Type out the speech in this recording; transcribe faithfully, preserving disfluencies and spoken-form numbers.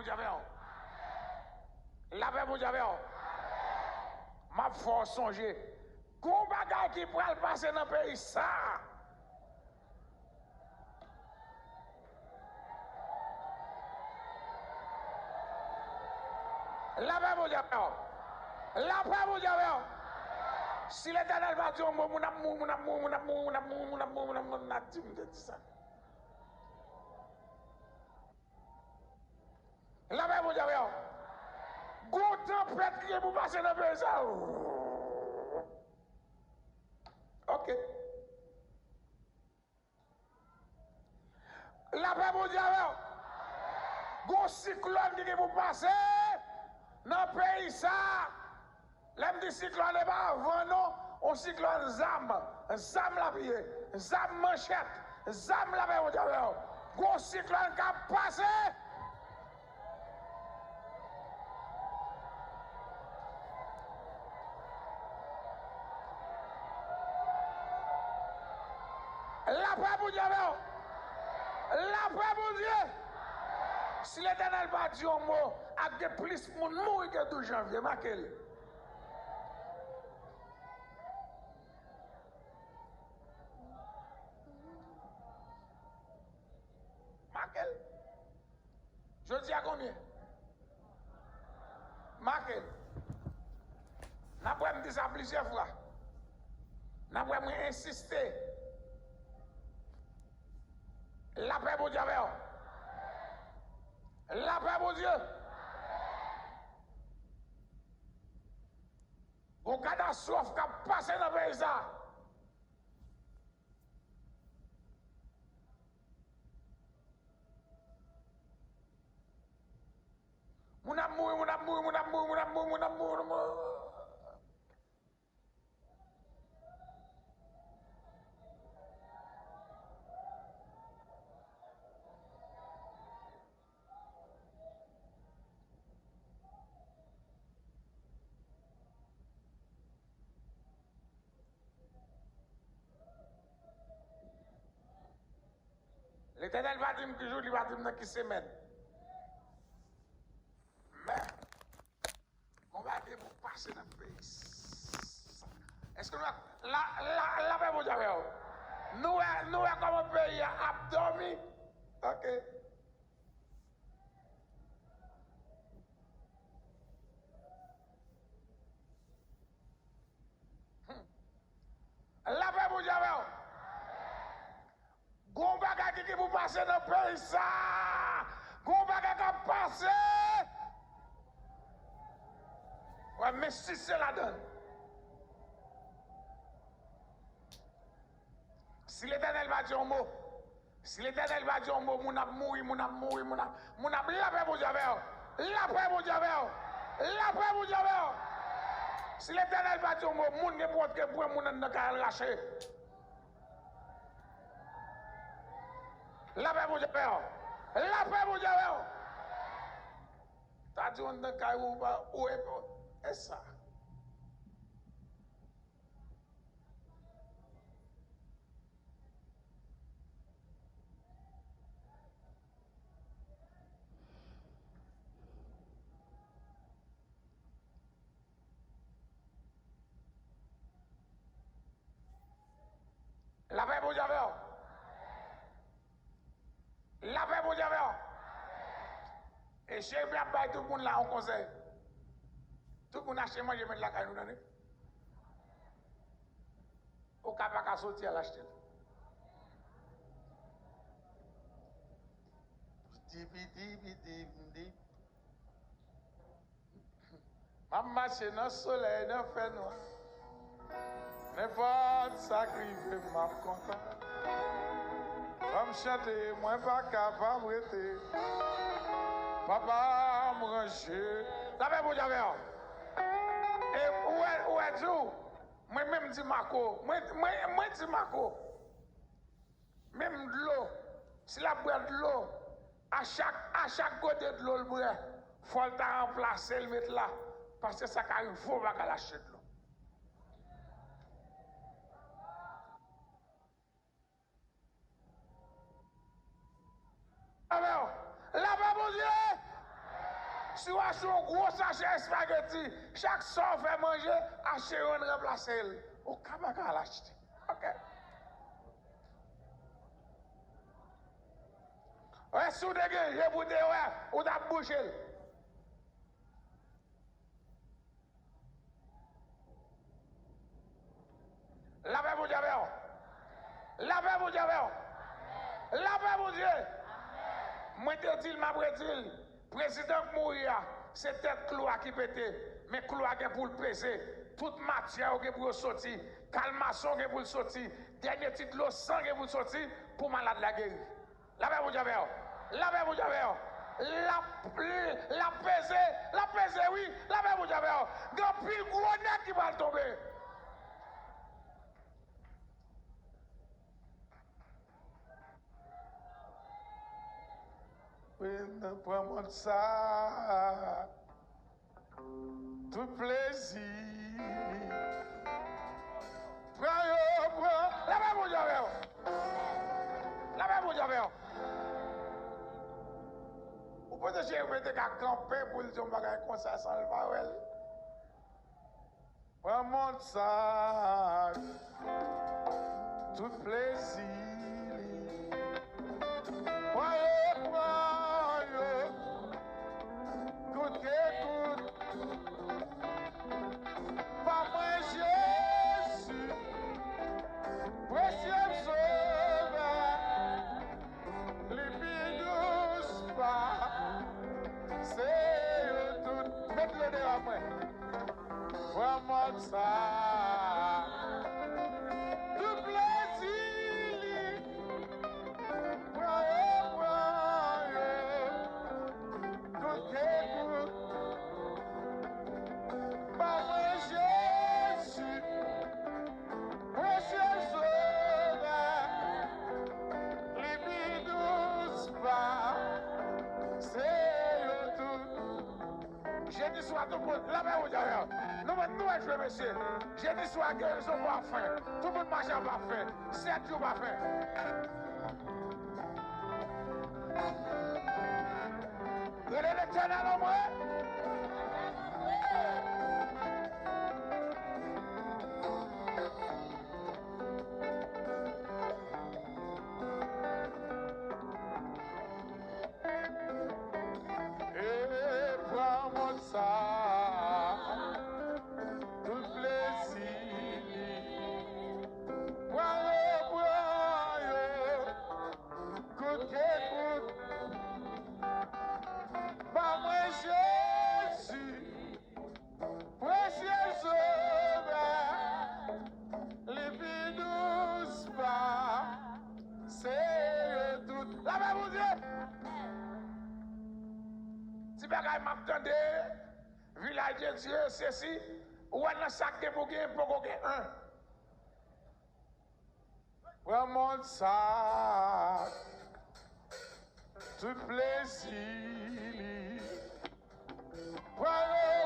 Bondye avè w. Lapè Bondye avè w. M ap fè w sonje. Gon bagay ki pral pase nan peyi sa a. Lapè Bondye avè w. Lapè Bondye avè w. Si Letènèl pa di yon mo, moun ap mouri, moun ap mouri, moun ap mouri, moun ap mouri, moun ap mouri, moun ap mouri, moun ap di m te di sa. Lapè Bondye avè w. Gon tanpèt ki gen pou pase nan peyi sa. Ok. Lapè Bondye avè w. Gon siklòn ki gen pou pase nan peyi sa. Lè m di siklòn, e pa van non, yon siklòn zam, zam l ap ye, zam manchèt, zam lapè Bondye avè w. Gon siklòn k ap pase. Lapè Bondye avè w. Lapè Bondye. Si Letènèl pa di yon mo, ap gen plis moun mouri ke douz janvye. Make l. Make l. Jodi a konbyen? Make l. N ap wè m di sa plizyè fwa. N ap wè mwen ensiste. Lapè Bondye avè w. Lapè Bondye. Gon katastwòf k ap pase nan peyi sa. Moun ap mouri, moun ap mouri, moun ap mouri, moun ap mouri, moun ap mouri, moun ap mouri. Letènèl pa di m ki jou, li pa di m nan ki semèn. Men, gon bagay pou pase nan peyi sa. Èske nou la, la, lapè Bondye avè w? Nou wè, nou wè kòman peyi a ap dòmi? Ok. Hmm. Lapè Bondye avè w. Gon bagay ki, ki pou pase nan peyi sa. Gon bagay k ap pase. Wè, men si se ladan. Si Letènèl pa di yon mo, si Letènèl pa di yon mo, moun ap mouri, moun ap mouri, moun ap, moun ap lapè Bondye avè w. Lapè Bondye avè w. Lapè Bondye avè w. Si Letènèl pa di yon mo, moun gen pwòt ke pran moun anndan kay al rache. Lapè Bondye avè w. Lapè Bondye avè w. Ta di w anndan kay ou pa, ou e, e sa. Lapè Bondye avè w. Lapè Bondye avè w. E cheri ap bay tout moun la yon konsèy. Tout moun achte manje met lakay nou tande. Ou ka pa ka soti al achte l. Dip, dip, dip, dip. M ap mache nan solèy, nan fènwa. Nenpòt sa k rive m, m ap kontan. Fò m chante, mwen pa kapab rete. Papa m ranje. Lapè Bondye avè w. E ou wè, ou wè di w, mwen menm di Mako, mwen, mwen, mwen di Mako. Menm dlo, si l ap bwè dlo, a chak, a chak gode dlo l bwè, fò l ta ranplase l met la, paske sa ka rive w pa ka al achte dlo. Amèn. Lapè Bondye! Si w achte yon gwo sachè espageti, chak sa w fè manje, achte yonn ranplase l. Ou ka pa ka al achte. Ok. Wè, si w te gen je pou te wè, ou t ap bouche l. Lapè Bondye avè w. Lapè Bondye avè w. Lapè Bondye. Mwen te di l, m ap redi l. Prezidan k mouri a, se tèt klou a ki pete. Men klou a gen pou l peze. Tout matyè yo gen pou yo soti. Kalmason gen pou l soti. Dènye ti dlo san gen pou l soti pou malad la geri. Lapè Bondye avè w. Lapè Bondye avè w. L ap, l ap peze, l ap peze, wi. Lapè Bondye avè w. Gen anpil gwo nèg ki pral tonbe. Pran, pran mond sa tout plezi. Pran yo, pran. Lapè Bondye avè w. Lapè Bondye avè w. Ou panse Jeremi te ka kanpe pou l di yon bagay konsa san l pa wè l? Pran mond sa, tout plezi li. Pran yo, pran yo, koute tout. Pa mwen Jezi, presye m Sovè, li pi dous pase yo tout. Met dlo deyò mwen. Pran mond sa, tout plezi li. Pran yo, pran yo, koute tout. Pa mwen Jezi, presye Sovè, li pi dous pase yo tout. Jedi swa, tout moun, lapè Bondye avè w. Nou mèt, nou mèt jwe, mesye. Jedi swa, gerizon pa fen. Tout moun mache pa fen. Sèt jou pa fen. Rele Letènèl anmwe. E pran mond sa, tout plezi li. Pran yo, pran yo, koute kout. Ba mwen Jezi. Presye Sovè, li pi dous pase yo tout. Lapè Bondye! Ti bagay m ap tande, Vilaj de Dye, sesi, ou wè nan sa k gen pou gen, poko gen an. Pran mond sa, tout plezi li. Pran yo,